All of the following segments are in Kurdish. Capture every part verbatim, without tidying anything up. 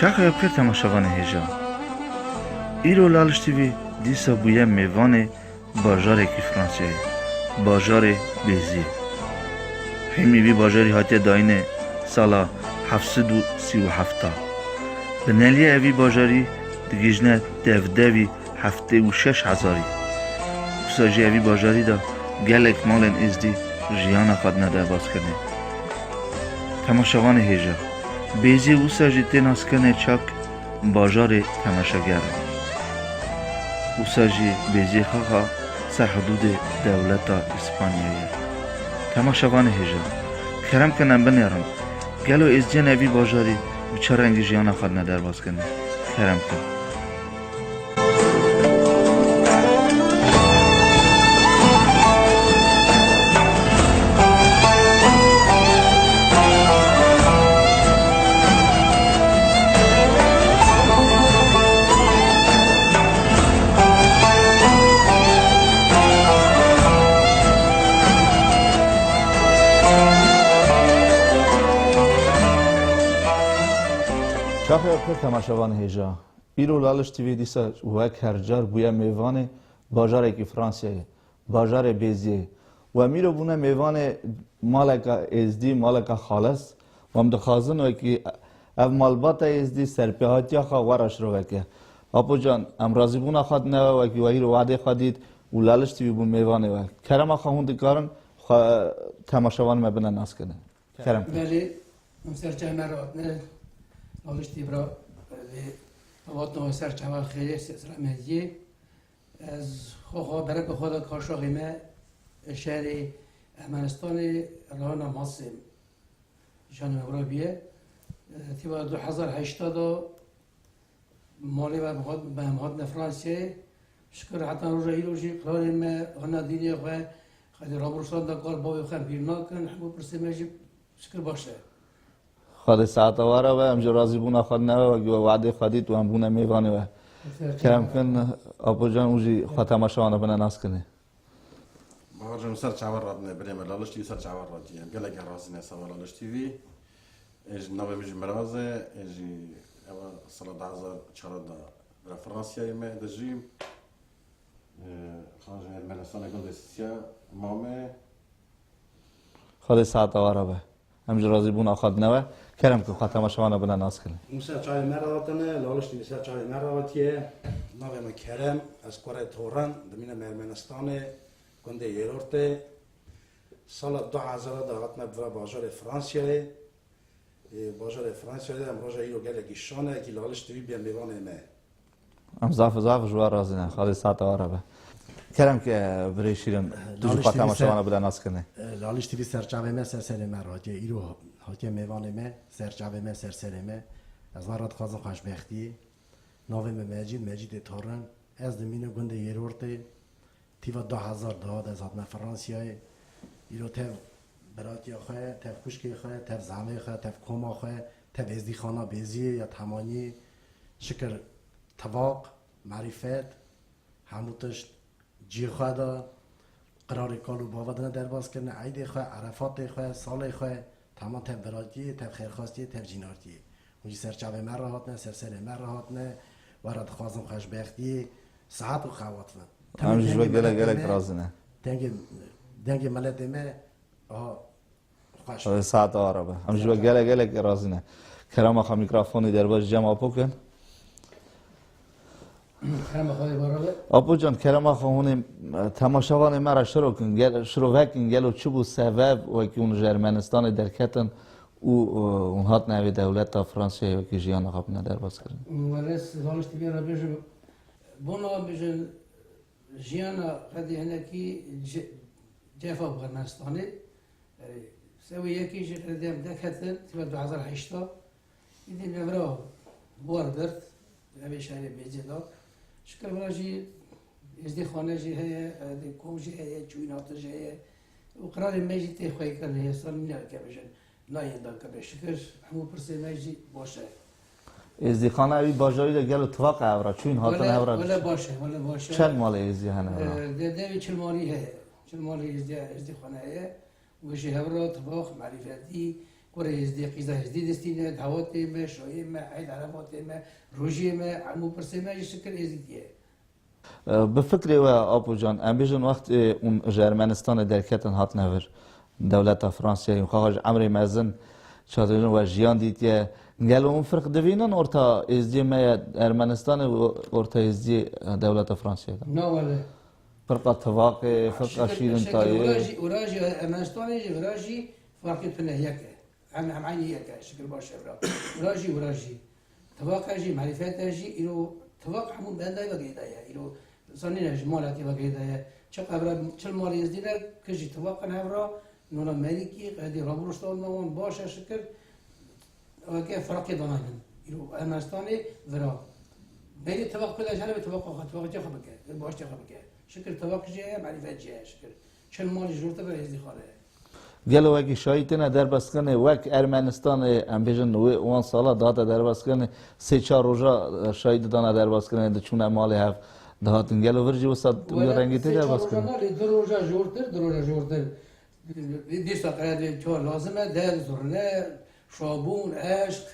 Çaxê bi xêr temaşevanê hêja. Îro Laliş T V dîsa bûye mêvanê bajarekî Fransayê, bajarê Bêziyê. Hîmî vî bajarî hatiye dayînê sala heft sed û sî û heft a. Bineliyê evî bajarî digihîjne devdevî heftê û şeş hezarî. Wisa jî evî bajarî de gelek malên êzdî jiyana xwe dine derbazkirinê. Temaşevanê hêja, Bêziyê wisa jî tê naskirinê çak bajarê temaşeger e. Wisa jî Bêziyê xaxa ser hidûdê dewleta Îspanyayê ye. Temaşevanê hêja, kerem kin em binêrin, gelo êzdiyên evî bajarî bi çi rengî jiyana xwe dine derbazkirinê? Kerem kin. Çaxê xêr temaşevanê hêja. Îro Laliş T V dîsa wek her car bûye mêvanê bajarekî Fransayê, bajarê Bêziyê. Û em îro bûne mêvanê maleka êzdî, maleka xalis. Û em dixwazin wekî ev malbata êzdî serpêhatiya xwe we re şiroveke. Apo can, em razîbûna xwe dine we, wekî we îro wadê xwe dît û Laliş T V bû mêvanê we. Kerema xwe hûn dikarin xwe temaşevan me bine naskirin. Kerem. Belê, em ser çavê me re hatine, Laliş T V ra, lê, hatina ser çava xêrê, se-, selametiye. Ez xwe xwe bereke xwe de kaşaxê me, şerê Ermenistanê, rana Masê, janê me bira biye. E, tîva du hezar heşta de malê me hat-, me hatine Fransayê. Şikir heta roja îro jî qirarê me hana dînê xwe, xedê rabirstan de kar bavê xwe pîr nakin, hemû pirsê me jî şikir baş e. Xwedê saeta we re be, em ji razîbûna xwe dine we, wekî we wadê xwe dît û em bûne mêvanê we. Kerem kin, Apo can, û jî xwe temaşevan re bine naskirinê. Bahar can, ser çavan radine, birê me Laliş T V ser çavan radiye. Em gelek razî ne sava Laliş T V. Ê jî navê min jî Miraz e, ê jî eva sala du hezar çar de bira Fransayê me dijîm. Ê, xan ji Ermenistanê gundê Sisiya mame. Xwedê saeta we re be. Em ji razîbûna xwe dine we. Kerem kin xwe temaşevan re bine naskirinê. Hûn ser çavê me re hatine, Laliş T V ser çavê me re hatiye. Navê min Kerem, ez kurê Toran, dimînim Ermenistanê, gundê Yêrortê. Sala du hezar de hatime bira bajarê Fransayê. Ê, bajarê Fransayê de em roja îro gelekî şan e, ekî Laliş T V biye mêvanê me. Em zaf zaf ji we razî ne. Xwedê saeta we re be. Kerem ke birê Şîrin, tu jî Laliş xwe T V temaşevan re bide naskirinê. E, Laliş T V ser çavê me, ser serê me re hatiye. Îro hatiye mêvanê me, ser çavê me, ser serê me. Ez we re dixwazim xweşbextiyê. Navê me Mecîd, Mecîdê Toran. Ez dimînim gundê Yêrortê. Tîva du hezar deh de ez hatime Fransayê. Îro tev biratiya xwe, tev xwişkê xwe, tev zemê xwe, tev koma xwe, tev êzdîxana Bêziyê ya Temaniyê, şikir tivaq, merîfet, hemû tişt cihê xwe de, qirarê kal û bava dine derbas kirine, eydê xwe, erefatê xwe, salê xwe, Tema tev biratiyê, tev xêrxwastiyê, tev cînartiyê. Hûn jî ser çavê me re hatine, ser serê me re hatine. We re dixwazim xweşbextiyê, sihet û xewat ve. Em jî ji we gelek gelek razî ne. Dengê, dengê miletê me, aha, xweş. Saeta we re be. Em ji we gelek gelek razî ne. Kerema xwe mîkrafonê derbas Cem Apo kin. Kerema Xwedê bar be. Apo can, kerema xwe hûn ê, e, temaşevanê me re şiro kin, gel-, şiro vekin, gelo çi bû sebeb wekî hûn ji Ermenistanê derketin û, e, hûn hatin evê dewleta Fransayê wekî jiyana xwe bine derbas kirin? Wele ez Laliş T V re bêjim, bona bêjin jiyana xwedê hinekî ce-, cefa bû Ermenistanê. Erê, sewê yekê jî qedê em derketin, tîva du hezar heşta. Îdî me vira bar girt, evê şerê Bêzê da. Şikir vira jî êzdîxane jî heye, erdê kom jî heye, çûyînate jî heye. Û qirarê me jî tê xweyî kirinê, hêsan nîne ke bêjin, nayên da ke bê. Şikir hemû pirsê me jî baş e. Êzdîxana evî bajarî de gelo tifaq e hev re, çûyîn hatin hev re? Wele baş e, wele baş e. Çend malê êzdî hene hev re? Ee, de-, devê çil malî heye. Çil malî êzdî, êzdîxane heye. Wê jî hev re tifaq, merîfetî, Kurê Êzdî, qîza Êzdî distîne, dawetê me, şayê me, eyd erefatê me, rojiyê me, hemû pirsê me jî şikir Êzdî diye. Bi fikrê we, Apo can, em bêjin wextê hûn ji Ermenistanê derketin hatine vir, dewleta Fransiyayê, hûn xaxa ji emrê mezin, çadirên we jiyan dîtiye. Gelo hûn firq divînin orta Êzdiyê me ye Ermenistanê û orta Êzdiyê dewleta Fransiyayê de? Na wele. Firqa tivaqê, firqa şîrintayê. Ura jî, ura jî Ermenistanê jî, vira jî farqê tune yek e. Em, em eynî yek e, şikir baş e vira. Ura jî, ura jî. Tivaqa jî, marîfete jî, îro tivaq hemû bendayê ve girêdaye. Îro zanîne ji malekê ve girêdaye. Çi qevra çil malê Êzdî ne, ki jî tivaqin hevra, nona merîkî, qedî rabiroştan me wan baş e şikir. Weke firaqê danaynin. Îro Ermenistanê vira. Beynê tivaq pê de jere ve tivaqa xwe, tivaqê xwe bike. Baş xwe bike. Şikir tivaq jî heye, marîfet jî heye şikir. Çil malî jortir ve Êzdî xale ye. Gelo wekî şahî têne derbazkirinê, wek Ermenistanê, em bêjin wê wan sala dihate derbazkirinê, sê çar roja, e, şahî didana derbazkirinê, diçûne malê hev dihatin. Gelo vir jî wisa wî rengî tê derbazkirin? Sê çar roja malê, du roja jortir, du roja jortir. Dîsa qeredê çawa lazim e, der, zurne, şabûn, eşq,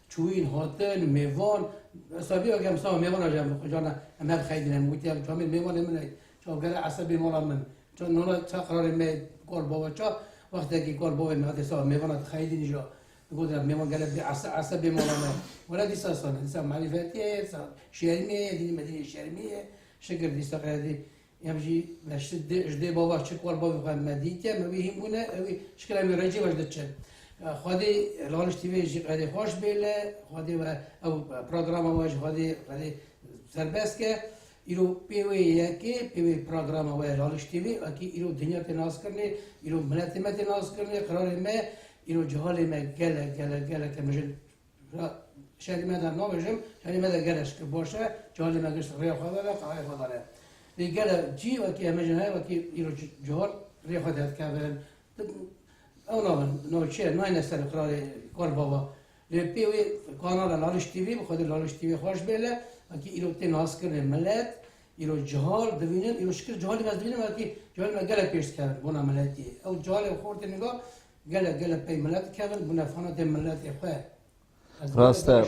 çûyîn, hatin, mêvan. Esabî weke em sava mêvana jî em xwe cana em hev xeydîne. Em wî tê em camêr mêvanê min e. Çawa gere esebê mala min. Ça nona ça qerarê me kor bava ça, wextekî kor bavê me hatê sava mêvana dixeydîn jî. Digotin mêvan gere bê ese-, esebê mala me. Wele dîsa sane, dîsa marîfetî ye, sa-, şermî ye, dînê me dînê şermî ye. Şikir dîsa qeredî. Em jî me ji dê, ji dê bava çi kor bavê xwe me dîtiye, me wî hîn bûne, ew wî şikir em wî rengê we ji diçin. Xwedê Laliş T V jî qedê xweş bêle, Xwedê we ew programa we jî Xwedê, Xwedê serbest ke. Îro pê wê yekê, pê wê programa we Laliş T V, wekî îro dinya tê naskirinê, îro miletê me tê naskirinê, qirarê me, îro cihalê me gelek, gelek, gelek em jin Ra-, şerî me de nabêjim, şerî me de gelek şikir baş e, cihalê me gişt rêya xwe dane, qehayê xwe dane. Lê gelek cî wekî em jin heye, wekî îro ci-, cihal rê xwe derdikevin. Ew nabin, no çi ye, nayne ser qirarê kor bava. Lê pê wê kanala Laliş T V, bi Xwedê Laliş T V xweş bêle, wekî îro tê naskirinê milet, îro cihal divînin, îro şikir cihalê me divînin, wekî cihalê me gelek pêş dikevin bona miletî. Ew cihalê xortê niga gelek, gelek pey milet dikevin, bûne fanatê miletê xwe. Rast e.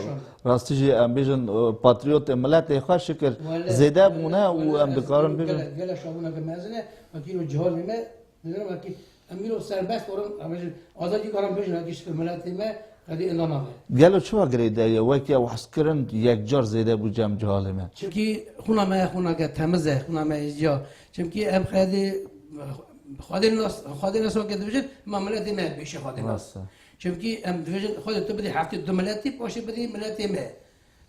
Rastî jî em bêjin, e, patriyotê miletê xwe şikir zêde bûne û em dikarin bêjin. Gelek, gelek şabûneke mezin e, wekî îro cihalê me, digirin wekî em îro serbest orin, em bêjin, azadî karin bêjin, wekî şikir miletê me, qedî enda nabe. Gelo çawa girêdayî ye, wekî ew hezkirin yekcar zêde bû cem cihalê me? Çimkî xûna me xûnake temiz e, xûna me êziya. Çimkî em qedî Xwedê nas, Xwedê nas weke dibêjin, ma miletê me pêşî Xwedê nas. Rast e. Çimkî em dibêjin, Xwedê tu bidî heqê du miletî, paşê bidî miletê me.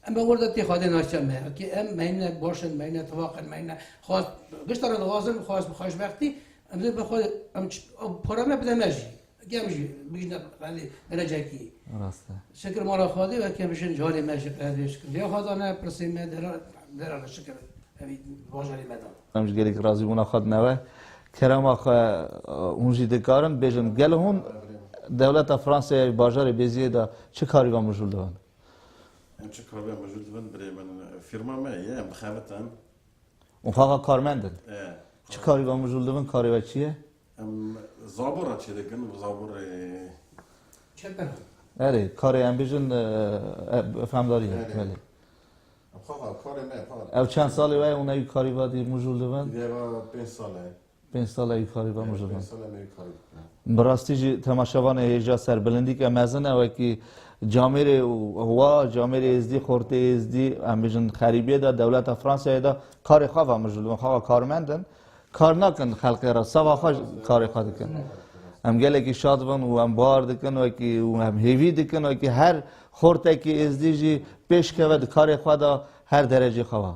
Em bi wir de tê Xwedê naştiya me. Ki em meyne baş in, meyne tifaq in, meyne xwest, gişta re dixwazin, xwest, xweşbextî, em dê bi Xwedê, em ç-, ew para me bide me jî. Ki em jî bijne, belê, derecekî. Rast e. Şikir mala Xwedê, wekî em jin carê me jî qedê şikir. Ya Xweda ne, pirsê me, dera, dera şikir. Evî bajarê me de. Em ji gelek razî bûna xwe dine we. Kerema xwe, e, hûn jî dikarin bêjin. Gelo hûn dewleta Fransayê bajarê Bêziyê de çi karî ve mijûl dibin? Em çi karî ve mijûl dibin? Birê min, firma me ye, em dixebitin. Û xaxa karmend in? E, çi karî ve mijûl dibin? Karê we çi ye? Em zabor re çêdikin, û zaborê Çeper. Erê, karê em bêjin, e, e, femdarî ye, erê, belê. Xaxa, karê me, xaxa. Ew çend salê we hûn ew karî vadî mijûl dibin? Deva pênc sal e. Pênc sal ew karî va mijûl dibin. Pênc sal em ew karî dikin. Bi rastî jî temaşevanê hêja serbilindîke mezin e, wekî camêrê wa, camêrê êzdî, xortê êzdî, em bêjin xerîbiyê de, dewleta Fransayê de karê xwe va mijûl dibin, xwe va karmend in. Kar nakin xelkê re, sava xwe karê xwe dikin. Em gelekî şad bin û em bawer dikin wekî û em hêvî dikin wekî her xortekî êzdî jî pêş keve di karê xwe de her derecê xwe ve.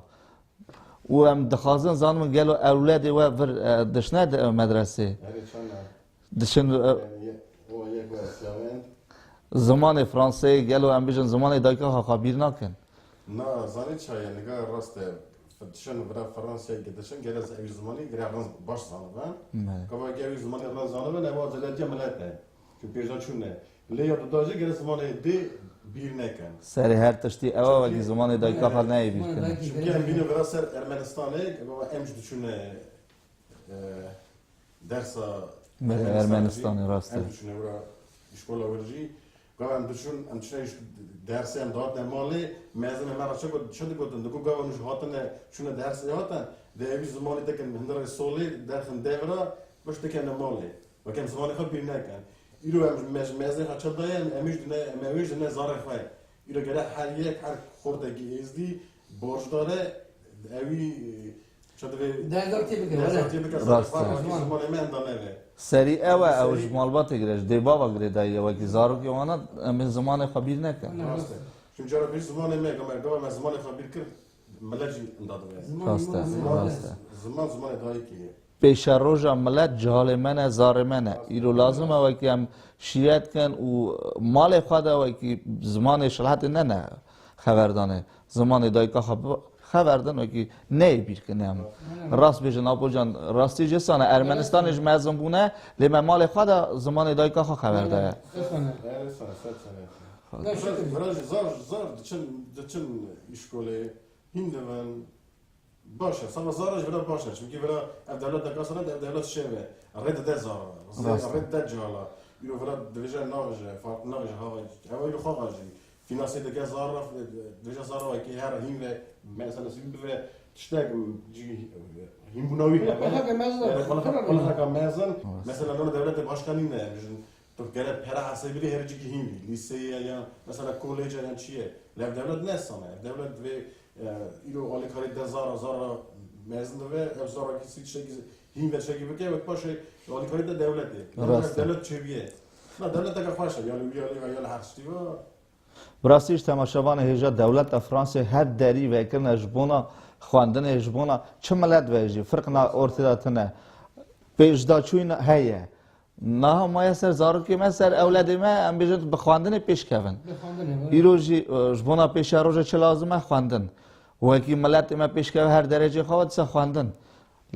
Û em dixwazin zanibin gelo ewledê we vir, e, dişne di, e, medresê? Erê, çend e? Diçin, e, Yanî, ye-, o yek we siyawend. Zimanê Fransayê gelo em bijin zimanê dayika xwe xwe bîr nakin? Na, zanî çaye, niga rast e. F-, dişin vira Fransayê ki dişin, gere z-, ew zimanî gere rin baş zanibin. Belê. Kava ki ew zimanî rin zanibin, ewa zêdetiya milet e. Çünkü pêşda çûne. Lê ya duda jî gere zimanê dê bîr nekin. Serê her tiştî ewa wekî zimanê dayika xwe neyê bîr kirin. Çünkü em bîne vira ser Ermenistanê, baba em ji diçûne, e, dersa Belê, Ermenistanê jî, Ermenistanê, rast e. Em diçûne vira Îşkola wir jî, gava em diçûn, em diçûne îş-, dersê em dihatine malê, mezin me re çi got, çi digotin, digot, gava hûn ji hatine, çûne dersê hatin, de evî zimanê te kin hundirê solê, derxin devra, baş te kene malê. Weke em zimanê xwe bîr nekin. Îro em me-, mezin xwe çi daye, em, em ê ji dine, em ê ji dine zarê xwe. Îro gere her yek, her xortekî êzdî, borcdar e, ewî, e, çi divê Derdor tê bike, derdor wele. Tê bike, Rast e. Zimanê me enda neve. Serî ew e, ew Serî ji malbatê gire, ji dêbava gire daye, wekî zarokê wana, em ê zimanê xwe bîr nekin. Rast e. Çim cara bîr zimanê me, gama gava me zimanê xwe bîr kir, millet jî enda dibe. Ziman Rast e, ziman rast e. Ziman zimanê dayikê ye. Pêşeroja milet cihalê me ne, zarê me ne. Îro lazim e wekî em şîret kin û malê xwe de wekî zimanê şilhetê ne ne xeber dane. Zimanê dayika xwe bi-, xeber din wekî neyê bîr kin em. Rast bêjin Apo can, rastî jê sane Ermenistanê ji mezin bûne, lê me malê xwe de zimanê dayika xwe xeber daye. Erê sane, sed sene. Biraz, biraz zar, zar diçin, diçin îşkolê, hîn divin. Baş e, sava zara ji vira baş e. Çimkî vira ev dewlet de kasana de ev dewlet şev e. Rê dide zara. Rast e. Rê dide cala. Îro vira divêje navêje, farklı navêje hava. Ev îro xaxa jî. Finansê dike zara, divêje zara wekî her hîn ve, mesela sivî bive tiştek cî hîn bûna wî hebe. Xalaka mezin. Yani, xalaka, xalaka mezin. Rast. Mesela nana dewletê başka nîne. Bijin, Tu gere pere hesabî her cîkî hîn bî. Lîseyê ye ya mesela koleje yan çi ye. Lê ev dewlet ne sane. Ev dewlet divê, e, îro alîkarî de zara, zara mezin dibe, ev zara kî tiştekî hîn ve tiştekî bike, wek paşê alîkarî de dewletê. Rast e. Dewlet çêbiye. Na dewleteke xweş e. Ya li wî ya li, ya li her tiştî ve. Bi rastî ji temaşevanê hêja dewleta Fransê her derî vekirine ji bona xwendinê, ji bona çi milet ve jî, firqna ortê de tune. Pêşdaçûyî heye. Niha maye ser zarokê me, ser ewledê me, em bêjin bi xwendinê pêş kevin. Bi xwendinê, evet. Îro jî, e, ji bona pêşerojê çi lazim e? Xwendin. Wekî miletê me pêş keve her derecê xwe ve dise xwendin.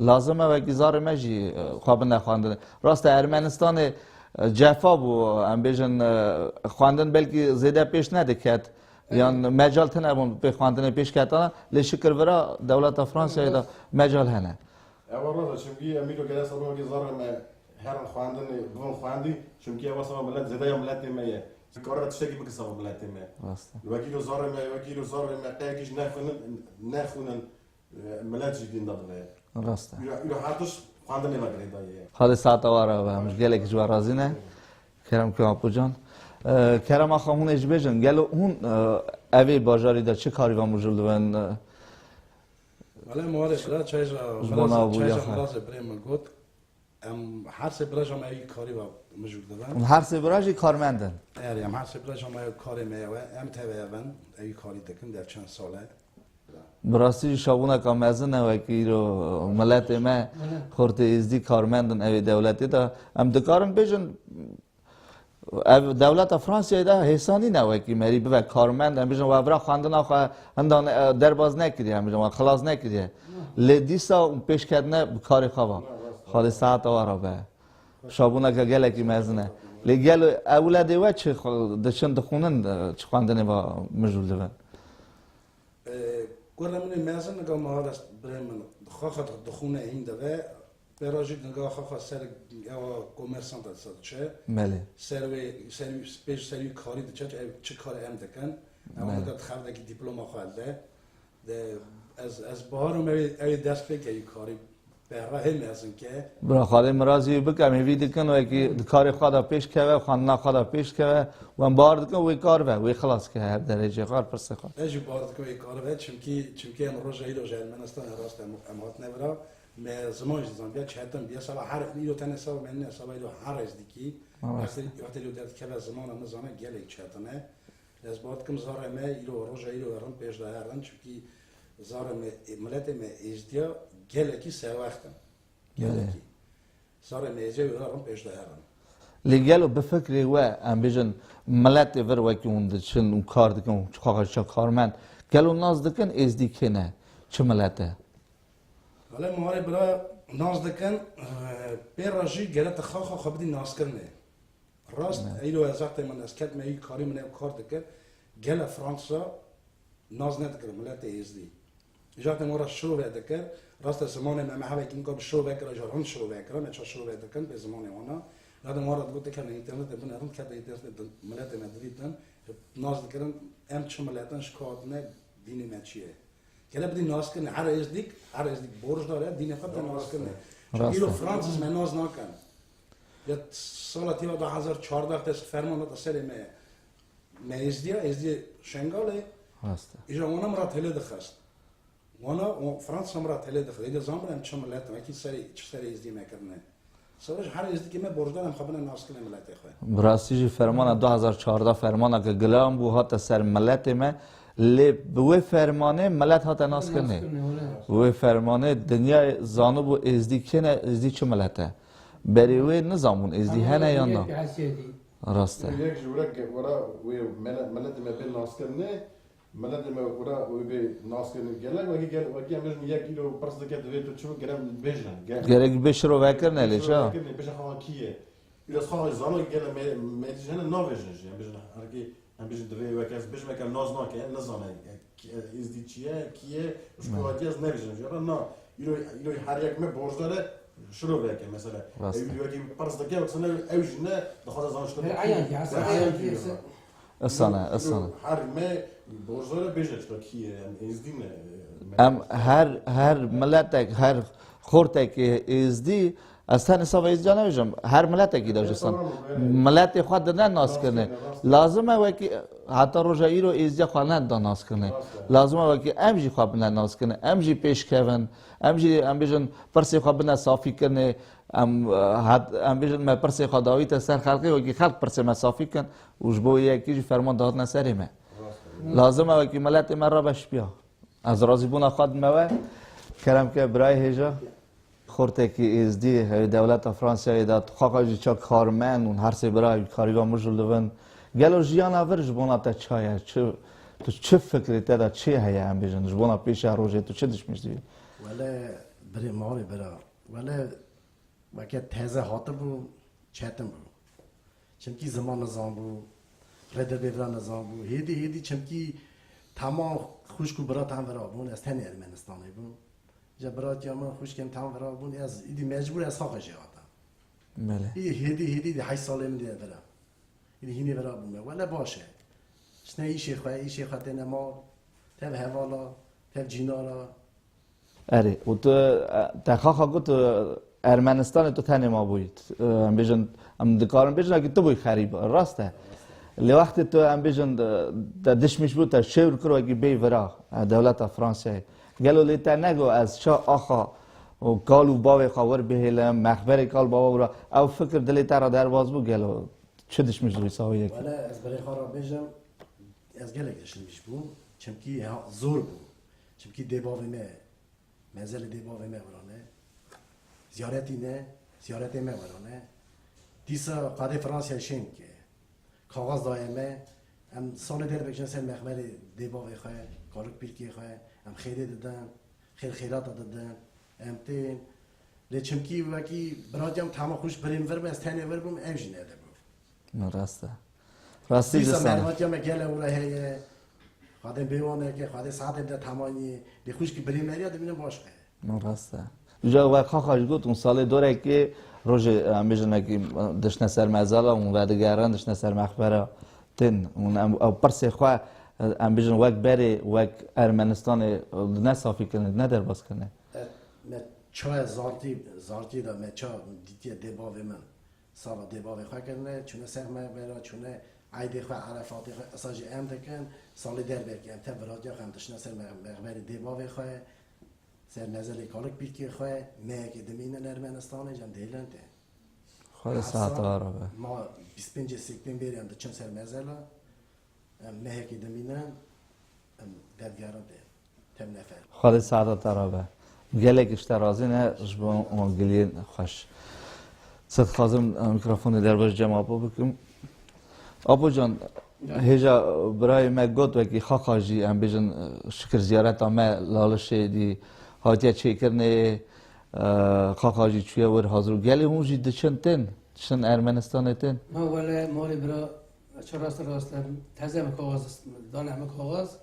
Lazim e wekî zarê me jî, e, xwe bine xwendinê. Rast e, Ermenistanê, e, cefa bû, em bêjin, e, xwendin belkî zêde pêş nediket. Yan mecal tune bûn pê xwendinê pêş ketana, lê şikir vira dewleta Fransayê de mecal hene. Ewa rast e, çimkî em îro gere seba wekî zarê me herin xwendinê, bibin xwendî, çimkî ewa seba milet, zêdeya miletê me ye. Kare tiştekî bike seba miletê me. Rast e. Wekî îro zarê me, wekî îro zarê me, qeyekî jî nexwînin, nexwînin, e, milet jî dîn de dibe. Rast e. Îro, îro her tişt xwendinê me girêdayî ye. Xalê saeta we re be, em ji gelekî ji we razî ne. Kerem ke Apo can. E, Kerem axa hûn ê jî bêjin, gelo hûn, e, evê bajarî de çi karî ve mijûl dibin, e, Wele Muharê bira, çayja, ji bona bira, bû çayja yaxa. Mirazê birê min got. Em her sê bira jî em ewî karî ve mijûl dibin. Her sê bira jî karmend in. Erê, em her sê bira jî em ew karê me ye we. Em teveye bin, ewî karî dikin, dev çend sal e. Bi rastî jî şabûneka mezin e wekî îro miletê me, xortê êzdî karmend in evê dewletê de. Em dikarin bêjin, Ev dewleta Fransayê de hêsanî ne wekî merî bibe karmend, em bijin we vira xwendina xwe hindan, e, derbaz nekiriye, em bijin we xilas nekiriye. Lê dîsa pêşketine bi karê xwe va. Xalê saeta we re be. Şabûneke gelekî mezin e. Lê gelo ewledê we çi xwe diçin dixwînin, e, çi xwendinê ve mijûl dibin? E, kurê min ê mezin, nika niha dest birê min xwe xwe dixwîne hîn dibe. Pêra jî nika xwe xwe ser ewa komersanta disa diçe. Belê. Ser wê, ser wî, pêş ser wî karî diçe, ev çi karê em dikin. Ew Belê. Nika dixev dekî dîploma xwe elde. De ez, ez baharim ew ê, ew ê dest pê ke wî karî. Berra hê mezin ke. Bira xalê mirazî wî bike, em hêvî dikin wekî di karê xwe de pêş keve, xwendina xwe de pêş keve. Em bahar dikin wê kar ve, wê xilas ke her derecê xwe, her pirsê xwe. Ez jî bahar dikim wê kar ve, çimkî, çimkî em roja îro ji Ermenistanê rast em, em hatine vira. Me ziman jî zandiya çetin bûye. Seba her, îro tenê seba me nîne, seba îro her êzdîkî. Rast. Wextê, wextê îro derdikeve zimana nizane gelek çetin e. Ez bawer dikim zarê me îro, roja îro herin pêş de herin, çimkî zarê me, miletê me êzdiya gelekî serwext in. Gelekî. Zarê me êzdiya herin pêş de herin. Lê gelo bi fikrê we, em bêjin, miletê vir wekî hûn diçin û kar dikin û xwe xwe çi karmend, gelo nas dikin êzdî kê ne? Çi milet e? Wele Muharê bira, nas dikin, e, pê re jî gere tu xwe xwe xwe bidî naskirinê. Rast, Ne. Eylo ez wextê min ez ketime ewî karî min ew kar dikir. Gele Fransa nas nedikir, miletê êzdî. Ji wextê min ra şove dikir, rast e zimanê me, me hevekî min ka bi şove kira, ji rind şove kira, me ça şove dikin, bê zimanê wana. Dadê me re digot, kevne înternetê, bûne rind kevne înternetê, miletê me didîtin, nas dikirin, em çi milet in, ji ku hatine, dînê me çi ye. Gele bidî naskirinê, her êzdîk, her êzdîk borcdar e, dînê xwe bide naskirinê. Rast e. Çi îro Fransîz me nas nakin. Ya sala tîva du hezar çardeh de ferman hate serê me, me êzdiya, êzdiyê Şengalê, Rast e. Îja wana min re têlê dixist. Wana, o, Fransa min re têlê dixist. Êdî zanibin em çi milet in, wekî serê, çi serê êzdiyê me kirine. Sewre ji her êzdikê me borcdar em xwe bine naskirinê miletê xwe. Bi rastî jî fermana du hezar çardeh fermaneke gilan bû, hate ser miletê me. Lê bi wê fermanê milet hate naskirinê. Naskirinê, wele. Bi wê fermanê dinya zanibû êzdî kê ne, êzdî çi milet e. Berê wê nizanbûn êzdî hene yan na. Rast e. Yek ji were, were wê mele-, miletê me bên naskirinê, miletê me were wê bê naskirinê gelek, wekî gel-, wekî em bêjin yek îro pirs dike divê tu çi bû, gerek bêjin, gel. Gerek bê şirovekirine lê ça? Şirovekirine, bêje xawa kî ye. Îro xawa zano gele me-, me dî jene navêjin jî, em bêjin herkî, em bêjin divê weke ez bêjim, weke nas nake, nizane, e, ki-, e, êzdî çi ye, kî ye, ji ku hatiye ez nebêjim jî. Ama na, îro, îro her yek me borcdar e, şiroveke mesela. Rast e. Ew wekî pirs dike, wek sene ew jî ne, dixwaze zano işte Her kî, ayan ki, her ayan ki, ayan ki, Isane, isane. Her me borcdar e, bêje işte kî ye, em êzdî ne, e, Em her, her miletek, her xortekê êzdî, ez tenê sava êzdiya nebêjim, her miletekî de ji san. Miletê xwe dide naskirinê. Lazim e wekî heta roja îro êzdiya xwe nedida naskirinê. Lazim e wekî em jî xwe bine naskirinê. Em jî pêşkevin. Em jî, em bêjin, pirsê xwe bine safîkirinê. Em, e, hat, em bêjin, me pirsê xwe dawîte ser xelkê, wekî xelk pirsê me safî kin û ji bo yekî jî ferman dihatine serê me. Lazim e wekî miletê me rabe şipiya. Ez razîbûna xwe dime we. Kerem ke birayê hêja. Xortekî êzdî, hewê dewleta Fransayê de, tu xaxa jî ça karmend û her sê bira karîga mijûl divin. Gelo jiyana vir ji bona te ça ye? Çi, tu çi fikrê te de çi heye em bêjin? Ji bona pêşiya rojê tu çi dişmîş dibî? Wele birê malê bira. Wele weke teze hatibû, çetin bû. Çimkî ziman nizanbû, rêdebê vira nizanbû. Hêdî, hêdî çimkî temam xwişk û bira tam vira bûn, ez tenê Ermenistanê bûm. Ji biratiya min xwişkên tam vira bûn, ez îdî mecbûr ez xaxa jê hatim. Belê. Î hêdî, hêdî di heşt salê min dê vira. Îdî hînê vira bûme. Wele baş e. Çine îşê xwe, îşê xwe têne mal, tev hevala, tev cînara. Erê, û tu, e, te xaxa got, e, Ermenistanê tu tenê mabûyî. E, em bêjin, em dikarin bêjin, ki tu bûyî xerîb, rast e. Lê wextê tu, em bêjin, de, te dişmîş bû, te şêwr kir wekî bêyî vira, e, dewleta Fransayê. Gelo lê te nego ez ça axa û kal û bavê xwe wir bihêlim, mexberê kal bava wira, ew fikir dilê te re derbas bû, gelo çi dişmîş dibî sawiyekî? Wele ez berê xwe re bêjim, ez gelek dişmîş bûm, çimkî ha-, zor bû. Çimkî dê bavê me Mezelê dê bavê me werane. Ziyaretî ne, ziyaretê me werane. Dîsa qadê Fransayê şên ke. Kaxaz daye me, em salê der bikişin ser mexmerê dê bavê xwe, kalik pîrkê xwe, em xêrê didin, xêr xêrata didin, em tên. Lê çimkî wekî biratiya min tama xwişk birê min vir bû, ez tenê vir bûm, ew jî nedibû. Min rast e. Rastî Dîsa ji sane. Mervatiya me gele wira heye. Xwedê bêwaneke, xwedê saetê bide temanî. Lê xwişkî birî meriya dibînin baş e. Min rast e. Uca we xaxa ji got, hûn salê dorekê rojê, em bêjin wekî, dişne ser mezela, hûn vedigerin, dişne ser mexbera tin. Hûn em, ew pirsê xwe, em bêjin wek berê, wek Ermenistanê, ne safî kirine, ne derbas kirine. E, me çaye zartî, zartî de me ça dîtiye dê bavê min. Sava dê bavê xwe kirine, çûne ser mexbera, çûne eydê xwe, erefatê xwe, esa jî em dikin, salê der belkî em tev biratiya xwe em dişine ser me-, mexberê dê bavê xwe, ser mezelê kalik pîrkê xwe, mehekê dimînin Ermenistanê, ji em dihêlin tê. Xwedê Hesa saeta ara be. Ma bîst pêncê sêkbên bêrî em diçin ser mezela, em mehekê dimînin, em dergerin tê. Tev nefer. Xwedê saeta te re be. Gelek ji te razî ne ji bo wan giliyên xweş. Çi dixwazim, e, mîkrofonê derbas Cem Apo bikim. Apo can, hêja birayê me got wekî xaxa jî em bêjin, e, şikir ziyareta me Lalişê dî hatiye çêkirinê, e, xaxa jî çûye wir hazir û gelê hûn jî diçin tên, diçin Ermenistanê tên. Ma wele malê bira, çi rast rast em teze me kaxaz dane me kaxaz.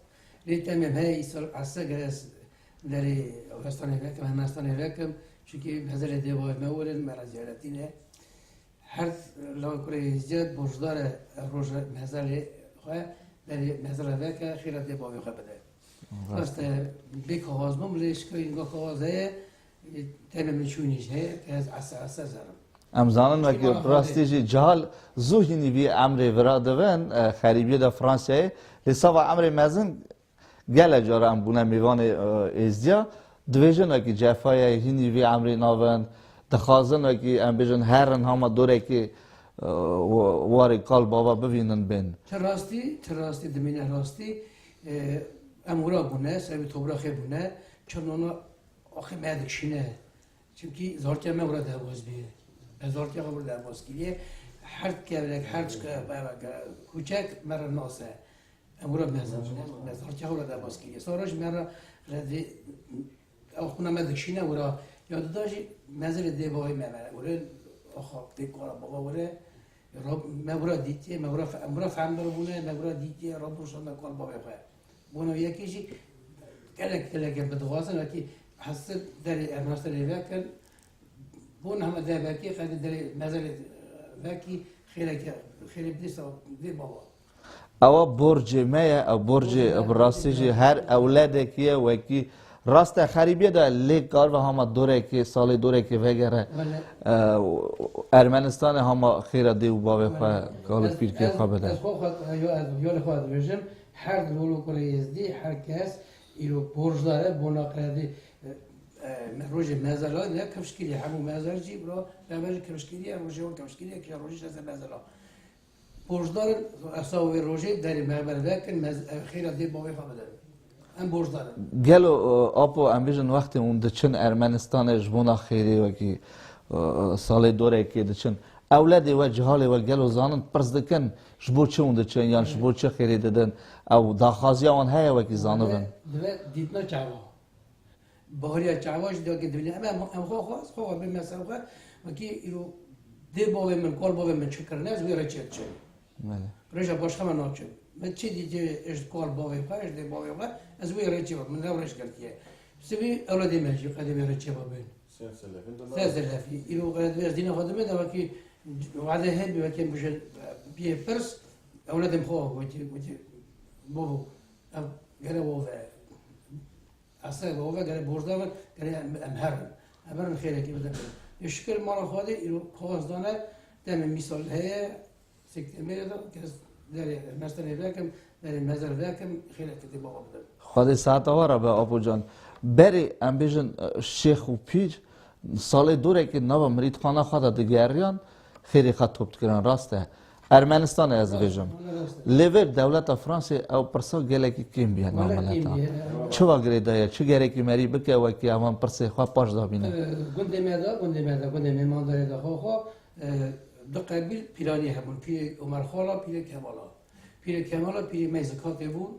Lê temê me îsal ese gere ez derê Afganistanê vekim, Ermenistanê vekim. Çunkî mezelê dê bavê me werin, me re ziyaretî ne. Her lawê kurê Êzdiya borcdar e roja mezelê xwe, berê mezela veke, xêra dê bavê xwe bide. Rast e, bê kaxaz bûm, lê şikir înga kaxaz heye, demê min çûnî jî heye, ke ez ese ese zerim. Em zanin Çi wekî mala xwe rastî dê. Jî cihal zû hînî vî emrê vira divin, e, xerîbiyê de Fransayê, lê sava emrê mezin gelek cara em bûne mêvanê, e, Êzdiya, dibêjin wekî cefayê hînî vî emrê navin, dixwazin wekî em bêjin herin hama dorekê, e, wa-, warê kal bava bivînin bên. Ti rastî, ti rastî dimîne rastî, e, em wira bûne, ser wî tobraxê bûne, çi nona axê me dikişîne. Çimkî zartiya me wira derbas bûye. Ez zartiya xwe wira derbas kiriye. Her kevlek, her çika, kuçek me re nase. Em wira mezin, me zartiya wira derbas kiriye. Sara jî me re redî, ew xwina me dikişîne wira. Ya dida jî mezirê dê bavê me, me wira, axa, dê kara bava wira. Rab-, me wira dîtiye, me wira fe-, em wira fehmdar bûne, me wira dîtiye, Rab rûşanda kal bavê xwe. Bona yekê jî gelek, gelek em dixwazin, wekî hesir derê Ermenistanê vekin, Bon hema dê vekî, qedî derê mezarê vekî, xêreke, xêrê bidî sa, bidî baba. Ewa borcê me ye, ew borcê Borcê me, bi rastî borcê jî me. Her ewledekî ye, wekî rast e xerîbiyê de lê kar ve hama dorekê, salê dorekê vegere. Belê. E, Ermenistanê hama xêra dê û bavê xwe, Belê. Kal û Ez, pîrkê ez, xwe bide. Ez xwe xwe, yo, ez, yo li xwe dibêjim, her lolo kurê Êzdî, her kes îro borcdar e, bona qedî, e, E, me rojê mezela ne kifş kiriye, hemû mezar jî bira, me me jî kifş kiriye, rojê wan kifş kiriye, kişa rojê şese mezela. Borcdar in, esa wê rojê derê me me vekin, mez-, ev xêra dê bavê xwe bidin. Em borcdar in. Gelo, e, apo, em bêjin wextê hûn diçin Ermenistanê ji bona xêrê wekî, e, salê dorekê diçin. Ewledê we, cihalê we gelo zanin, pirs dikin, ji bo çi hûn diçin, yan ji bo çi xêrê didin? Ew daxwaziya wan heye wekî zanibin? Dibe, dibe dîtina çava. Bahriya çava jî dewke dibîne. Em, em, em xwe xwe, xwe xwe bê mesela xwe. Wekî îro dê bavê min, kal bavê min çi kirine, ez wê re çê diçim. Belê. Rêja başqa me naçim. Me çi dîtê ji kal bavê xwe, ji dê bavê xwe, ez wê re çê bim. Min ew rêj girtiye. Sibî ewladê me jî qedê wê re çê bibin. Ser selefî. Ser selefî. Îro qedê ez dîna xwe dime de wekî wade hebî wekî em bijin piyê pirs, ewladê min xwe wekî, wekî babo, ev gere wove. Esa eve ove gere borcdar bin, gere em, em herin. Em herin xêrekê bidin. Ê şikir mala Xwedê îro kaxez dane, demê mîsal heye, sêktemberê de, kes derê mestenê vekim, derê mezar vekim, xêrekê dê baba bidin. Xwedê saeta we re be, Apo can. Berê, em bêjin, e, şêx û pîr, salê dorekê nava mirîdxana xwe de digeriyan, xêrê xwe top dikirin, rast e. Ermenistanê ez dibêjim. Rast, rast. Lê vêr dewleta Fransê ew pirsa gelekî kêm bîye nav mileta. Gelek kêm bîye, evet. Çi va girêdaye, çi gerekî merî bike wekî evan pirsê xwe paş dabîne? Ee, gundê me de, gundê me de, gundê mêmandarê de xwe xwe, e, du qebîl pîranî hebûn. Pîrê Omer Xala, pîrê Kemala. Pîrê Kemala, pîrê me Zikatê bûn.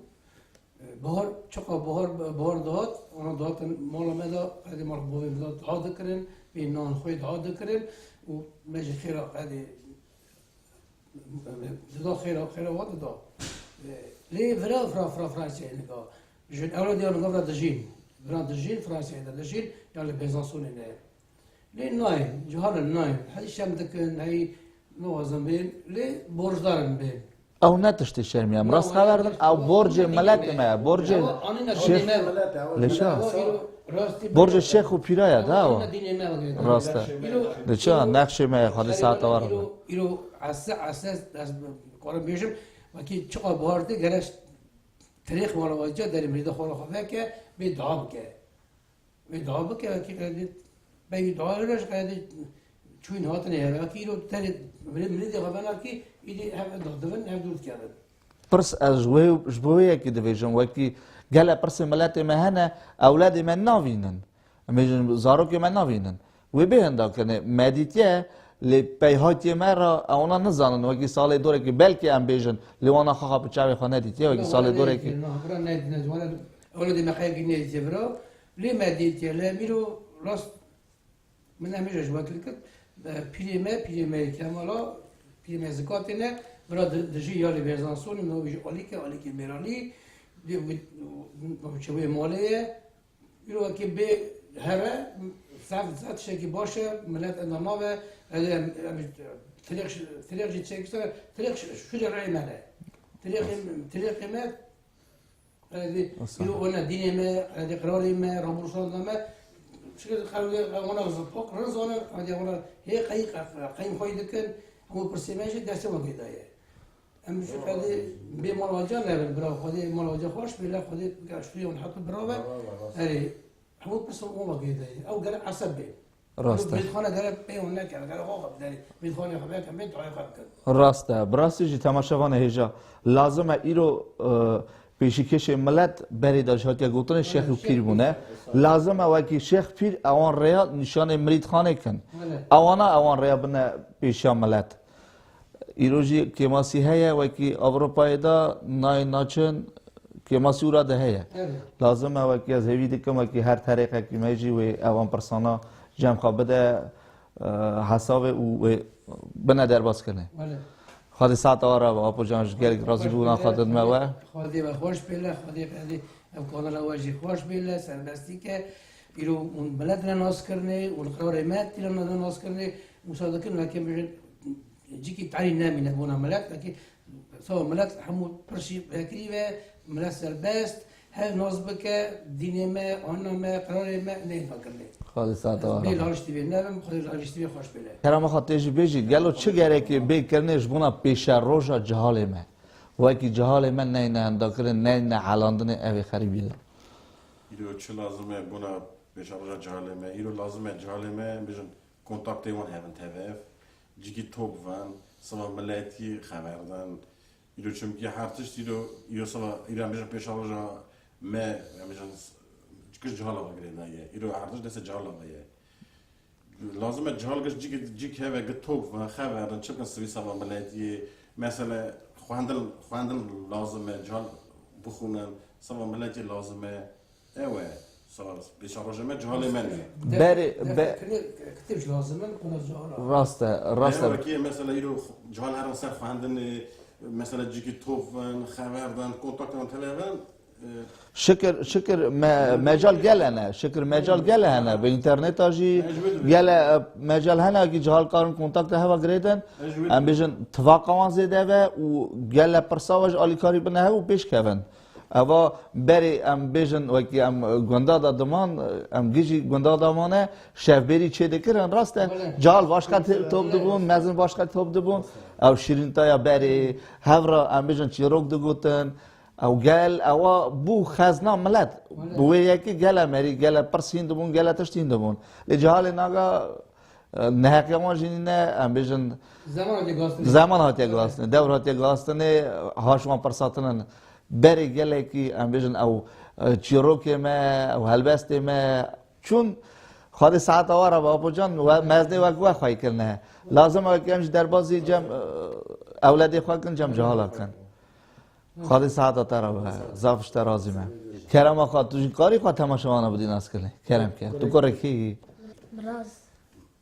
Bahar, çiqa bahar, bahar dihat, ana dihatin mala me de, qedê mal bavê me de dua dikirin, bê nan xwê dua dikirin û me jî xêra qedê dida xêra, xêra wan dida. Lê vira, vira, vira Fransayê nika. Jin ewladê wan nika vira dijîn. Vira dijîn, Fransayê de dijîn, yan li Bezansonê ne. Lê nayên, cihal in nayên. Heyî şem dikin, heyî nixwazin bên, lê borcdar in bên. Ew ne tiştê şermî ye. Em rast xeber din, ew borcê miletê me ye, borcê şêx. Lê ça? Borcê şêx û pîra ye, da ew. Rast e. Lê ça, nexşê me ye, Xwedê saeta we re. Îro, îro ese, ese, ez karim bêjim, wekî çiqa bahar tê, gere tirêx wala waciya derê mirîda xwe xwe veke, bê dua bike. Wê dua bike, wekî qedê, beyî dua re ji qedê çûyîn hatine here. Wekî îro tenê mirê, mirê dê xwe vena kî, îdî hev dadivin, hev dûr dikevin. Pirs ez ji wê, ji bo wê yekî dibêjim, wekî gele pirsê miletê me hene, ewledê me navînin. Em bêjin zarokê me navînin. Wê bê hinda kirinê. Me dîtiye, lê peyhatiyê me re ewna nizanin. Wekî salê dorekî belkî em bêjin, lê wana xaxa bi çavê xwe nedîtiye, wekî salê dorekî. Na, vira nedîne, ji wana ewladê me qeyekî nedîtiye vira. Lê me dîtiye, lê mîro rast min em ji we kir kir. E, pîrê me, pîrê me Kemala, pîrê me Zikatê ne, vira di-, dijî ya li Berzansonê, navê jî Alîk e, Alîkê Mêranî, di-, wi-, wi-, çewê malê ye. Îro wekî bê here, zaf, zaf tiştekî baş e, milet enda nave, ez ê em, em, Tirêx, tirêx jî çekişte, tirêx şûrê rê me ne. Tirêxê, tirêxê me, qedê, îro ona dînê me, qedê qirarê me, ramursanda me, şikir qewlê, ona zipok, rin zanin, qedê ona hê qey, qey, qey xwey dikin, hemû pirsê me jî destê wan pê daye. Em jî qedê bê malbaja nebin, bira, Xwedê malbaja xweş bê, le Xwedê şûrê wan hat û bira be. Erê, hemû pirsê wan pê daye. Ew gere eseb bê. Rast e. Mêzxana gere pê wan neke, gere xwe xwe biderê. Mêzxanê xwe veke, bên tayê xwe bikin. Rast e. Bi rastî jî temaşevanê hêja. Lazim e îro, e, pêşîkêşê milet berê de jî hatiye gotinê şêx û pîr bûne. Lazim e wekî şêx pîr ewan rêya nîşanê mirîdxanê kin. Belê. Ewana ewan rêya bine pêşiya milet. Îro jî kêmasî heye, wekî Ewropayê de nayê naçin, kêmasî û ra de heye. Evet. Lazim e, wekî ez hêvî dikim, wekî her terêqekî me jî wê evan pirsana cem xwe bide, e, hesabê û wê bine derbas kirinê. Belê. Xwedê saeta we re be, Apo can, ji gelek razî bûna xwe didime we. Xwedê we xweş bê le, Xwedê, Xwedê ev kanala we jî xweş bê le, serbestî ke. Îro hûn milet re nas kirinê, hûn qirarê me tîra nas kirinê, wisa dikin, wekî bêjin, Cîkî tarî nemîne bona milet, wekî sava milet hemû pirsî vekirî ve, milet serbest, her nas bike, dînê me, anna me, qirarê me, neyê vekirinê. Xwedê saeta we bê re. Laliştî bê nebim, Xwedê laliştî bê xweş bêle. Kerema xwe tê jî bêjî, gelo çi gerekê bê kirinê ji bona pêşeroja cihalê me? Wekî cihalê me neyne endakirin, neyne helandinê evê xerîbî de. Îro çi lazim e bona pêşeroja cihalê me? Îro lazim e cihalê me, bêjin, kontaktê wan hebin tev ev. Cîkî top ven, siva miletî xeber den. Îro çimkî her tişt îro, îro siva, îro em bêjin pêşeroja me, em bêjin s-, giş cihala ve girêdaye. Îro her tişt destê cihala ve ye. Lazim e cihal giş cîk, cîk heve, gi top ven, xeber den, çi bikin sivî siva miletî. Mesele xwendin, xwendin lazim e, cihal bixwînin, siva miletî lazim e. Ew e, sala pêşerojê me, cihalê me ne. Berê, be- Kitêb jî lazim e, qula cihal a. Rast e, rast e. Wekî mesela îro cihal herin ser xwendinê, mesela cîkî top ven, xeber den, kontakte wan tele ven, e, Şikir, şikir me-, mecal gele hene, şikir mecal gele hene. Bi înterneta jî gele, e, mecal hene, ki cihal karin kontakte heva girêdin. Em bêjin tivaqa wan zêde ve û gele pirsa ve ji alîkarî bine hev û pêş kevin. Eva berê em bêjin wekî em, e, gunda de diman, e, em gijî gunda de mane, şevbêrî çê dikirin, rast e. Belê. Cihal başka te-, top dibûn, mezin başka top dibûn. Ew şîrîntaya berê, hev re em bêjin çîrok digotin. Ew gel, ewa bû xezna milet. Belê. Bi wê yekê gele merî, gele pirs hîn dibûn, gele tişt hîn dibûn. Lê cihalê naga, e, neheqiya wan jî nîne, em bêjin, Zeman hatiye guhastinê. Zeman hatiye guhastinê, dewr hatiye guhastinê, haş wan pirsatinin. Berê gelekî, em bêjin, ew, e, çîrokê me, ew helbestê me, çûn Xwedê saeta we re be, Apo can, we meznê wek we xwey kirine. Lazim e wekî em jî derbazî cem, e, ewledê xwe kin, cem cihala kin. Xwedê saeta te re be, zaf ji te razî me. Kerema xwe, tu jî karî xwe temaşevana bidî nas kirinê. Kerem ke. Tu kurê kê yî? Miraz.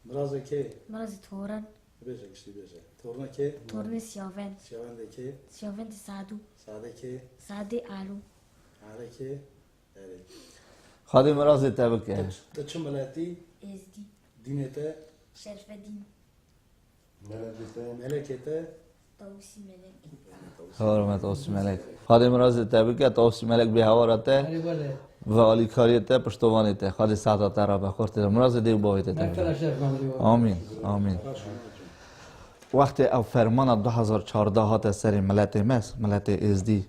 Mirazê kê? Mirazê Toran. Bêje, giştî bêje. Torna kê? Tornê Siyavend. Siyavendê kê? Siyavendê Sadu. Sadê kê? Sadê Alu. Alê kê? Erê. Xwedê mirazê te bike. Tu ç-, tu çi miletî? Êzdî. Dînê te? Şerfedîn. Melekê te? Melekê te? Tawusî Melek. Hurmet olsun melek. Xwedê mirazê te bike, Tawusî melek bê hawara te. Erê wele. Ve alîkariyê te, piştovanê te. Xwedê saeta te re be, xortê te. Mirazê dê û bavê te te bike. Berkala şerf, Amîn, amîn. Wextê ew fermana du hezar çardeh hate serê miletê me, miletê Êzdî,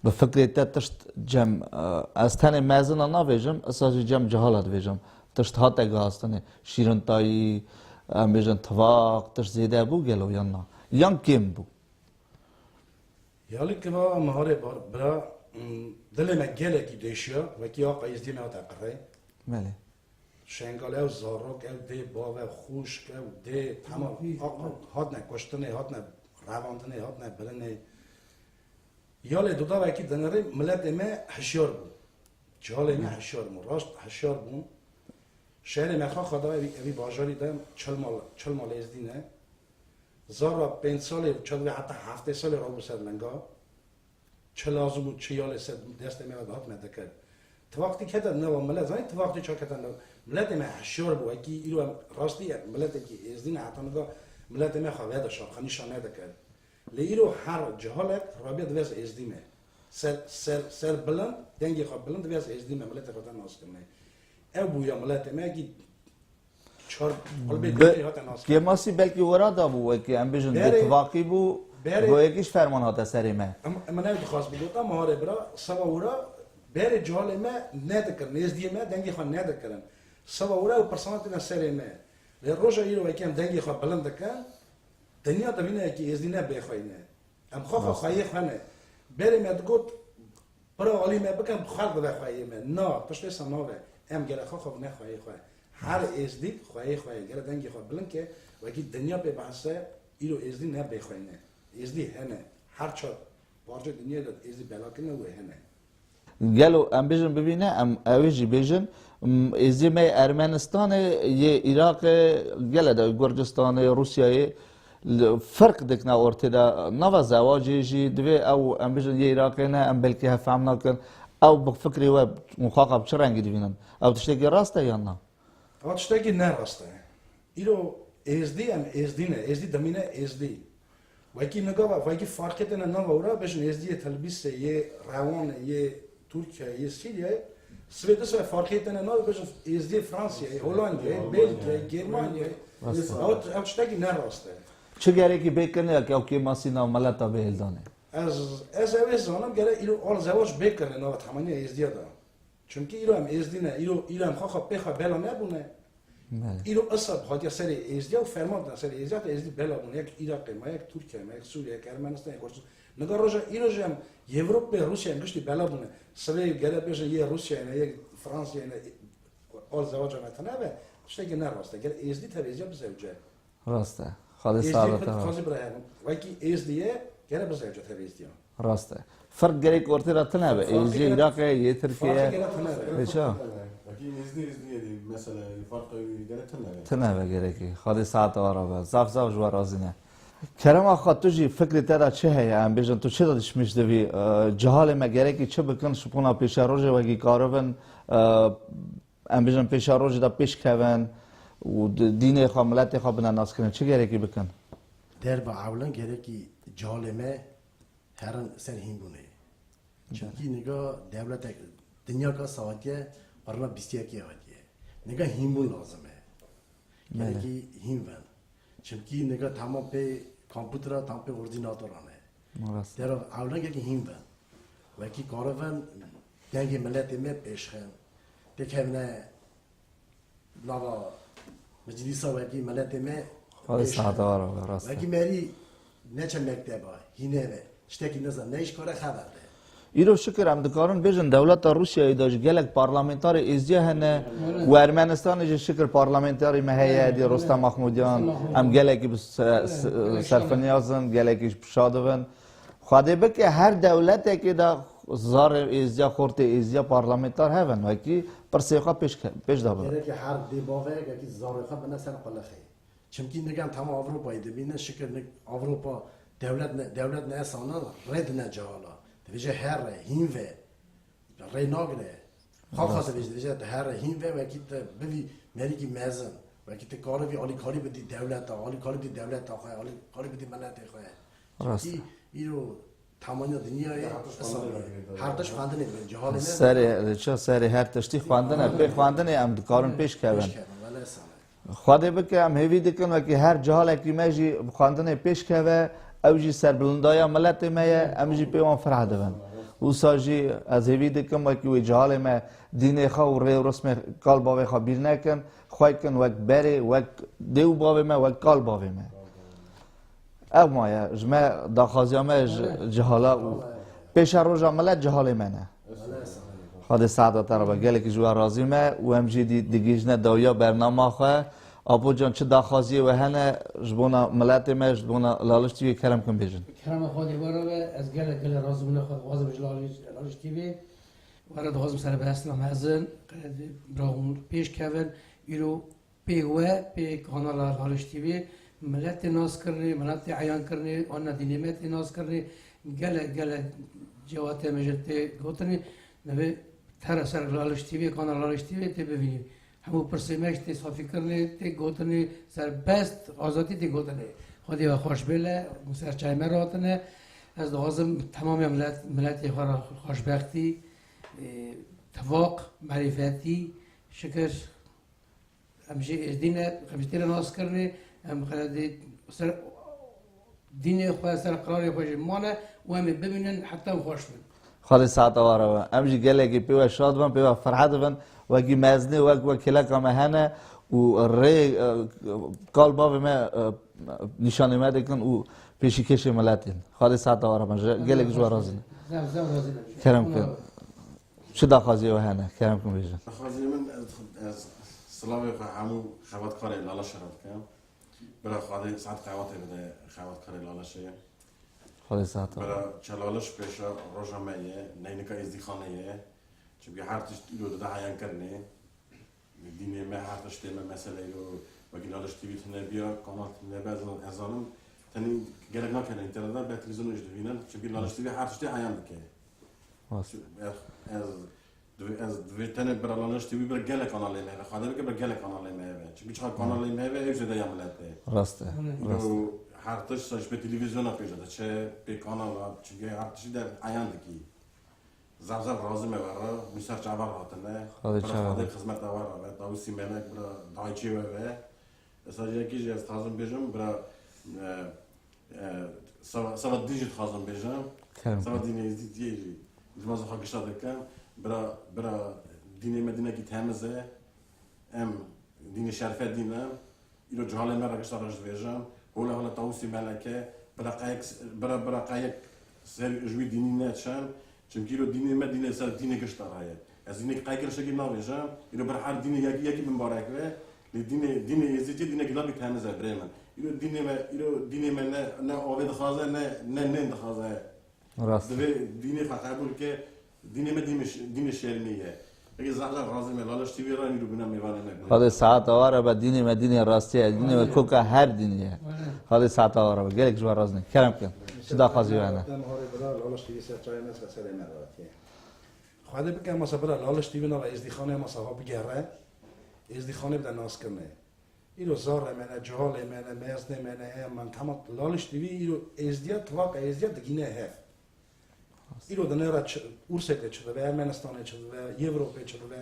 bi fikrê te tişt cem, e, ez tenê mezina navêjim, esa jî cem cihala divêjim. Tişt hate guhastinê, şîrintayî, em bêjin tivaq, tişt zêde bû gelo yan na? Yan kêm bû? Yalî kiva miharê bar-, bira, m, dilê me gelekî dêşiya, wekî aqa Êzdî me hate qirê. Belê. Şengal ew zarok, ew dê bav, ew xûşk, ew dê, hema hatine kuştinê, hatine revandinê, hatine birinê. Ya lê dudavekî dinirê miletê me hişyar bû. Cihalê me hişyar bû, rast hişyar bûn. Şehrê me xaxa da evî, evî bajarî de çil mal, çil mal êzdî ne. Zara pênc salê, çil ve heta heftê salê rabû ser linga. Çi lazim û çi yalê ser destê me ve dihat me dikir. Ti wextî kete nava milet, zanî ti wextî ça kete nava. Miletê me hişyar bû, wekî îro em rastî em miletekî êzdî ne, heta niva Miletê me xwe vede şer, xwe nîşan nedikir. Lê îro her cihalek rabiye divê ez êzdî me. Ser, ser, ser bilind, dengê xwe bilind divê ez êzdî me, miletê xwe te nas kirine. Ew bûya miletê me kî çar qulbê Bi- Kurdî hate nas kirin. Kêmasî belkî wira da bû, wekî em bêjin Berê- bi tifaqî bû, Berê- bo yekî ji ferman hate serê me. Em, em ne dixwaz bigota, ma harê bira, seba wira berê cihalê me nedikirin, êzdiyê me dengê xwe nedikirin. Seba wira ew pirsana têne serê me. Lê roja îro wekî em dengê xwe bilind dikin, dinya dibîne yekî êzdî ne bêxweyî ne. Em xwe xwe Rast. xweyê xwe ne. Berê me digot, pira alî me bikin, bi xelq dibe xweyê me. Na, tiştê sa nabe. Em gere xwe xwe bine xweyê xwe. Her êzdî xweyê xwe ye. Gere dengê xwe bilind ke, wekî dinya pê behse, îro êzdî ne bêxweyî ne. Êzdî hene. Her çar parçe dinyayê de êzdî bela kirine wê hene. Gelo em bêjin bibîne, em ewê jî bêjin, m, êziyê me yê Ermenistanê, yê Iraqê, gele de Gurcistanê, Rûsyayê, li, ferq dikine ortê de, nava zewacê jî, divê ew, em bêjin, yê Iraqê ne, em belkî hevfehm nakin, ew bi fikrê we, muxaxa bi çi rengî dibînin? Ew tiştekî rast e yan na? Ev tiştekî ne rast e. Îro êzdî em êzdî ne. Êzdî demîne êzdî. Wekî nigava, wekî farqê têne nava wira, bêjin êzdiyê Telbîsê, yê Rewanê, yê Tirkiyeyê, yê Sîriyeyê. Sibê du sibê farqê têne nava, bêjin êzdiyê Fransiyeyê, Holandiyeyê, Belgiyeyê, Germaniyeyê. Rast e. Ew, ev tiştekî ne rast e. Çi gerekî bê kirine ya ki ew kêmasî nav mileta bê hêldanê? Ez, ez ew ê zanim, gere îro al zewac bê kirine nava temaniya êzdiya de. Çimkî îro em êzdî ne, îro, îro em xwe xwe pê xwe bela nebûne. Belê. Îro isab hatiye serê êzdiya û ferman da serê êzdiya, te êzdî bela bûne. Yek Iraqê me, yek Tirkiye me, yek Sûriye, yek Ermenistan, yek Gurcistan. Niga roja îro jî em Yewropê, Rûsya em giştî bela bûne. Sibê gere bêjin yê Rûsyayê ne, yê Fransayê ne, al zewaca me tune be, tiştekî ne rast e. Gere êzdî tev êzdiya bizewce. Rast e. Xwedê Êzdiyê saxlete Kurd be. Dixwazî birayê min. Wekî êzdiyê gere bizewce tev êzdiya. Rast e. Ferq gerek ortê de tune be. Farqê Êzdiyê gerek, Iraqê, yê Tirkiyeyê. Farqê gerek tune be. Ê ça? Wekî êzdî êzdiyê dî, mesela, farqê wî gerek tune be. Tune be gerekî. Xwedê saxlete we re be. Zaf zaf ji we razî ne. Kerema xwe tu jî fikrê te de çi heye? Em bêjin tu çi de dişmîş dibî? E, cihalê me gerekî çi bikin? Şipûna pêşerojê wekî karibin, e, Em bêjin pêşerojê de pêş kevin û di-, dînê xwe, miletê xwe bine naskirin. Çi gerekî bikin? Derba ewlen gerekî cihalê me herin ser hînbûnê. Çimkî niga dewletek, dinyaka sahatiye qurna bîst yekê hatiye. Niga hînbûn lazim e. Belê. Gerekî hîn ben. Çimkî niga tamam pê komputera, tam pê ordînatoran e. Rast. Dera ewlengekî hîn ben. Wekî karivin dengê miletê me pêşxin. Têkevine nava meclîsa wekî miletê me Xwedê pêşxin. Saxlete we re be, rast e. Wekî merî neçe mekteba, hîne be. Tiştekî nizan, ne îşkare xeber de. Îro şikir em dikarin bêjin dewleta Rûsyayê de jî gelek parlamentarê êzdiya hene û Ermenistanê jî şikir parlamentarê me heye, dî Rostem Mahmudyan, em gelekî bi se-, se-, serfiniyaz in, gelekî ji pişa dibin. Xwedê bike her dewletekê de zarê êzdiya, xortê êzdiya parlamentar hebin, wekî pirsê xwe pêş ke-, pêş de bibin. Gerekê her dê bavek, wekî zarê xwe bine ser qulixê. Çimkî nigan tema Ewropayê dibîne, şikir nik Ewropa dewlet ne, dewlet ne esana rê dine cihala. Dibêje here, hîn ve, rê nagire. Xalqa Rast. Dibêje, dibêje te here, hîn ve, wekî te bivî merîkî mezin. Wekî te karibî alîkarî bidî dewleta, alîkarî bidî dewleta xwe, alîkarî bidî miletê xwe. Rast. Çimkî îro tamanya dinyayê Her tişt esana xwendinê ye. Her tişt xwendinê ye. Cihalê me Serê, ça serê her tiştî xwendin e. Pê xwendinê em dikarin pêş kevin. Pêş kevin, wele esana. Xwedê bike em hêvî dikin wekî her cihalekî me jî bi xwendinê pêş keve, ew jî serbilindaya miletê me ye, em jî pê wan fireh dibin. Wisa jî ez hêvî dikim wekî wê cihalê me dînê xwe û rê û rismê kal bavê xwe bîr nekin, xwe kin wek berê, wek dê û bavê me, wek kal bavê me. Ev maye, ji me daxwaziya me ji cihala û pêşeroja milet cihalê me ne. Xwedê saeta te re be. Gelekî ji we razî me û em jî dî-, digihîjine dawiya bernama xwe. Apo can, çi daxwaziyê we hene ji bona miletê me, ji bona Laliş T V, kerem kin bêjin. Kerema Xwedê we re be, ez gelek gelek razî bûna xwe dixwazim ji Laliş, Laliş T V. We re dixwazim serebestina mezin, qeyd bira hûn pêş kevin, îro pê we, pê kanala Laliş T V, miletê nas kirinê, miletê eyan kirinê, ana dînê me tê nas kirinê, gelek, gelek cewatê me jî tê gotinê, divê tere ser Laliş T V, kanala Laliş T V tê bivînî. Hemû pirsê me jî tê safîkirinê, tê gotinê, serbest, azadî tê gotinê. Xwedê we xweş bêle, ser çayê me re hatine. Ez dixwazim temamê milet, miletê xwe re xweşbextî, e, tifaq, merîfetî, şikir, em jî êzdî ne, em jî têne naskirinê, em xeledê ser dînê xwe, ser qirarê xwe jî mane û em ê bimînin heta em xweş bin. Xwedê saeta we re be. Em jî gelekî pê we şad bin, pê we ferhet bin. Wekî mezinê, wek, wek kêleka me hene û rê, e, kal bavê me, e, nîşanê me dikin û pêşîkêşê miletê in. Xwedê saeta we re bin. Ji, gelek ji we razî ne. Zaf, zaf razî ne. Kerem kin. Çi daxwaziyê we hene? Kerem kin bêjin. Daxwaziyê min, ez, ez silavê xwe hemû xebatkarê Laleşê re dikim. Bira Xwedê saet qewatê bide xebatkarê Laleşê. Xwedê saeta we. Bira çe Laleş pêşa roja me ye, neynika êzdîxanê ye. Çimkî her tişt îro dide heyankirinê. Dînê me, her tiştê me, mesele îro wekî Laleş T V tune biya, kanal tune be, ez, ez zanim, tenê gelek nakene înterneta, be televîzyonê jî dibînin, çimkî Laleş T V her tiştê heyan dike. Rast. Ez, ez, divê, ez divê tenê bira Laleş T V bira gelek kanalê me hebe, xwedê bike bira gelek kanalê me hebe. Çimkî çiqa kanalê me hebe, ew zêde ya milet e. Rast e, rast e. Îro her tişt sa ji pê televîzyona pêşe de, çe pê kanala, çimkî her tiştî de heyan dikî. Zaf zaf razî me we re, min ser çava re hatine. Xwedê Bira çava Xwedê be. Xizmeta we re be, Tawusî Melek bira dayçê we be. Esa yekî jî ez dixwazim bêjim, bira, e, e, sava, sava din jî dixwazim bêjim. Kerem Sava kir. Dînê Êzidiyê jî, ji me zixwe gişta dikim. Bira, bira dînê me dînekî temiz e. Em dînê şerfe dîn in. Îro cihalê me re gişta re jî dibêjin. Hole hole Tawusî Meleke, bira qayek, bira, bira qayek ser ji wî dînî neçin. Çimkî îro dînê me dînê ser dînê gişta re ye. Ez dînê qayek re şekî nabêjim. Îro bir her dînê yekî yekî mimbarek be. Lê dînê, dînê Êzidî dînekî labî temiz e birê min. Îro dînê me, îro dînê me ne, ne avê dixwaze, ne, ne nên dixwaze. Rast. Divê dînê xwe qebûl ke, dînê me dînê ş-, dînê şermê ye. Peki zaf zaf razî me, Laleş T V re îro bûne mêvanê me bûne. Xwedê saeta we re be, dînê me dînê rastî ye, dînê me Aynen. Koka her dînê ye. Aynen. Xwedê saeta we re be, gelek ji we razî ne. Kerem kin. Çi daxwazî we hene? Em harê bira Laleş T V ser çayê me ser serê me ratiye. Xwedê bike masa bira Laleş T V nava êzdîxanê masa va bigere. Êzdîxanê bide naskirine. Îro zarê me ne, cihalê me ne, mezinê me ne, heya me ne, tamam Laliş T V îro êzdiya, tifaka êzdiya digîne hev. Îro dinêre çi, Ursêkê çi dibe, Ermenistanê çi dibe, Yewropê çi dibe,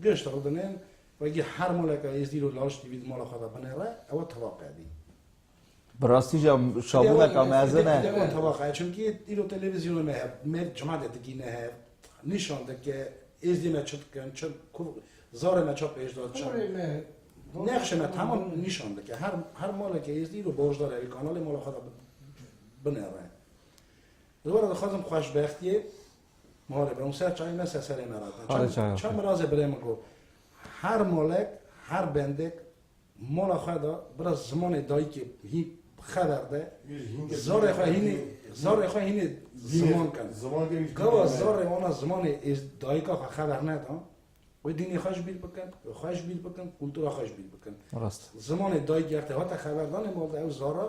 gişt rûdinên, wekî her maleke êzdî îro Laliş T V di mala xwe de binêre, ew tifak e dî. Bi rastî jî em şabûneka mezin e. Ew tifak e, çimkî îro televîzyonê me heye, me cemaetê digîne hev, nîşan dike, êzdî me çi dikin, çi, ku, zarê me çi pêş da, çi. Nexşê me tamam nîşan dike. Her, her maleke êzdî îro borcdar e, wî kanalê mala xwe de bi-, binêre. Li we re dixwazim xweşbextiyê, malê be, ser çayê me, ser serê me re. Çend, çend mirazê birê min got, her malek, her bendek, mala xwe de bira zimanê dayikê hîn xeber de, zarê xwe hînê, zarê xwe hînê ziman kin. Gava zarê wana zimanê êz-, dayika xwe xeber neda, wê dînê xwe ji bîr bikin, wê xwe ji bîr bikin, kultura xwe ji bîr bikin. Rast. Zimanê dayikê wextê hate xeberdanê mal de ew zara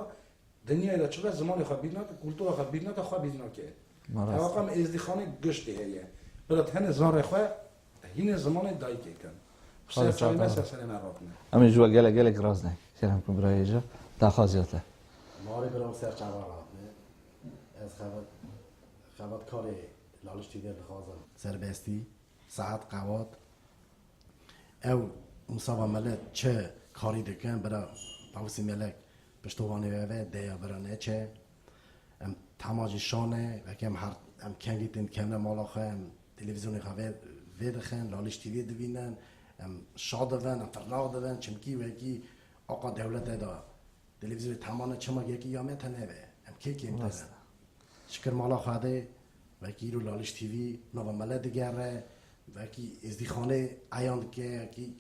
dinyayê de çi be zimanê xwe bîr nake, kultura xwe bîr nake, xwe bîr nake. Ma rast. Tewaqa me êzdîxanê giştê heye. Bira tenê zarê xwe Hînê zimanê dayikê kin. Ser çavê me, ser serê me rakine. Em ê ji we gelek gelek razî ne. Kerem ku birayê ji daxwaziya te. Marê bira ser çava rakine. Ez xebat, xebatkarê Laliş T V dixwazim. Serbestî, saet qewat. Ew misaba milet çi karî dikin, bira Tawusî Melek piştovanê we ve, deya bira neçe. Em temancî şan e, weke em her, em kengî tên kevne mala xwe, em televîzyonê xwe vê, vê dixin, Laliş T V dibînin, em şa dibin, em firnax dibin, çimkî wekî aqa dewlete de televîzyonê temane çima yekî ya me tene be, em kê kêmtir in. Şikir mala Xwedê, wekî îro Laliş T V nava mele digere, wekî êzdîxanê eyan dike, wekî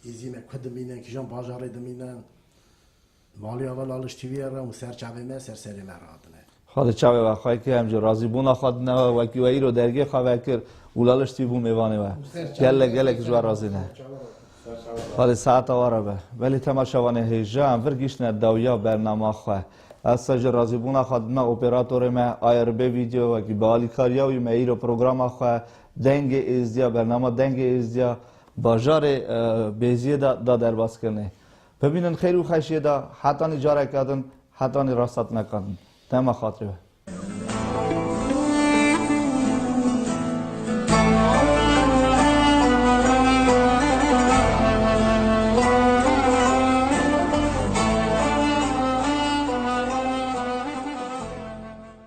êzî me ku dimînin, kîjan bajarê dimînin. Malê ava Laliş T V re û ser çavê me, ser serê me re hatine. Xwedê çavê we xweş ke, em jî razîbûna xwe dine we, wekî we îro dergê xwe vekir û Laliş T V bû mêvanê we. Gelek, gelek ji we razî ne. Xwedê saeta we re be. Belê temaşevanê hêja, em vir gihîştine dawiya bernama xwe. Ez ser jî razîbûna xwe dime operatorê me, A R B Video, wekî bi alîkariya wî me îro programa xwe Dengê Êzdiya, bernama Dengê Êzdiya, Bajarê e, Bêziyê de da derbas kirinê. Bibînin xêr û xeşiyê de hetanî careke din, hetanî rasthat nekan. Dema xatirê we.